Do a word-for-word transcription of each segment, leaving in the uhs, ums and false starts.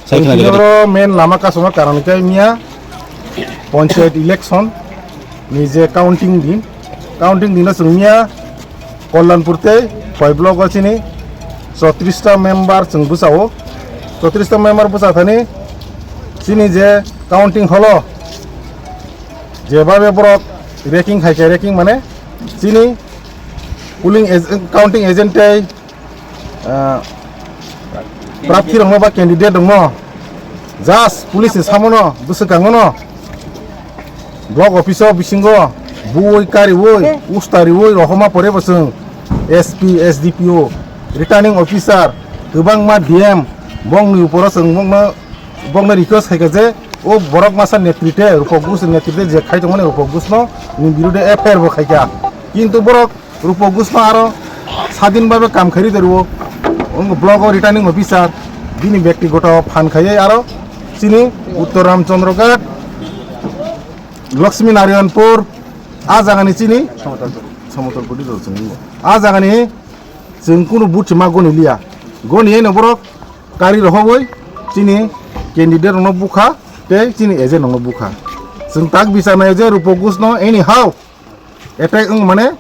Chwng tini oro main lama kasuma karon khe miya panchayat election ni je counting din, counting dino chwng miya Kalyanpur tei Khowai block o chini chotris ta member chwng bwsao, chotris ta member bwsa thani chini je counting hall o jebabe borok ranking hai khe ranking mane chini polling ag-, counting agent tei ah, prarthi rokno ba candidate rokno just police ni samono bwswk kangono block office o bisingo bui kariui ustariui rohoma pore bo chwng S P, S D P O, returning officer, kwbangma D M bongni uporo chwng bongno, bongno request khaikha je o borok masa netrite, Rupok Gush netrite je khai tongmani Rupok Gushno ni birude F I R bo khaikha. Kintu borok Rupok Gushno aro sadin babe kam khairi derwo. Wng block o returning officer bini bektigoto phan khaiwi aro chini Uttor Ramchandra Ghat, Lakshmi Narayanpur, a jagani chini Samotol Puri rw chwng. A jagani chwng kunu buthi ma goni liya. Goni eno borok kari rohogwi chini candidate rokno bukha tei chini agent rokno bukha. Chwng tak bichar nai je Rupok Gushno anyhow attack wng mane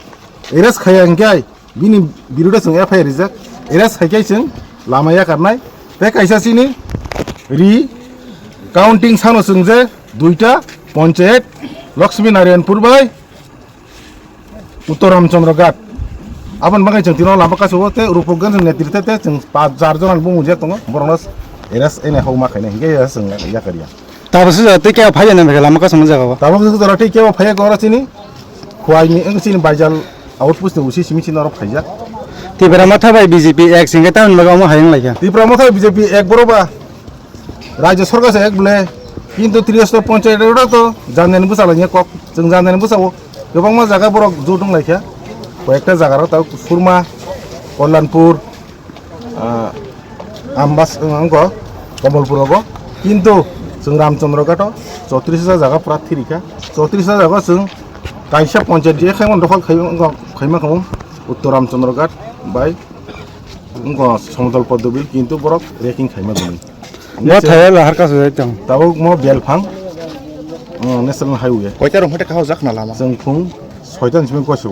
arrest khaiya hwnkhe bini birude chwng F I R rijak, arrest khaikhe chwng lama yakarnai. Tei kaisa chini ri counting sano chwng je duita panchayat Lakshmi Narayanpur bai Uttor Ramchandra Ghat. Aboni bagwi chwng tino lama kasao tei Rupok Gush netrite tei chwng pach jar jona bumung je tongo, borokno arrest ene homa khainai hwnkhe chwng yakariya. Tabuk se jora tei kebo phaiya na lama kasama jaga o. Tabuk se jora tei kebo phaiya gora chini Khowai ni wng chini Baijal outpost ni usi simi chini oro phaijak. Tipra Motha bai B J P ek singke tamni bagwi omo hayung laikha. Tipra Motha B J P ek boro ba Rajya Sarkar se ek bole, kintu Tripura Panchayat oro to jandani bwsa lainai kok, chwng jandani bwsa o kwbangma jaga borok jot wng laikha, koyekta jaga rok ta Surma, Kalyanpur, ah, Ambas, wng ko Kamalpur rogo, kintu chwng Ramchandra Ghat o chotris hajar jaga pura thirikha, chotris hajar jaga chwng kaisa panchayat je khaimani dokhol khai-, wng ko khaima khamu Uttor Ramchandra Ghat bai wng ko Samotol Poddobil, kintu borok ranking khaima gwnwi. Bo thaya lahar kasu jai tong. Tabuk mo Belphang, uh, National Highway. Koita rong hote kahor jak na lama. Chwng phung soita ni simi koisu.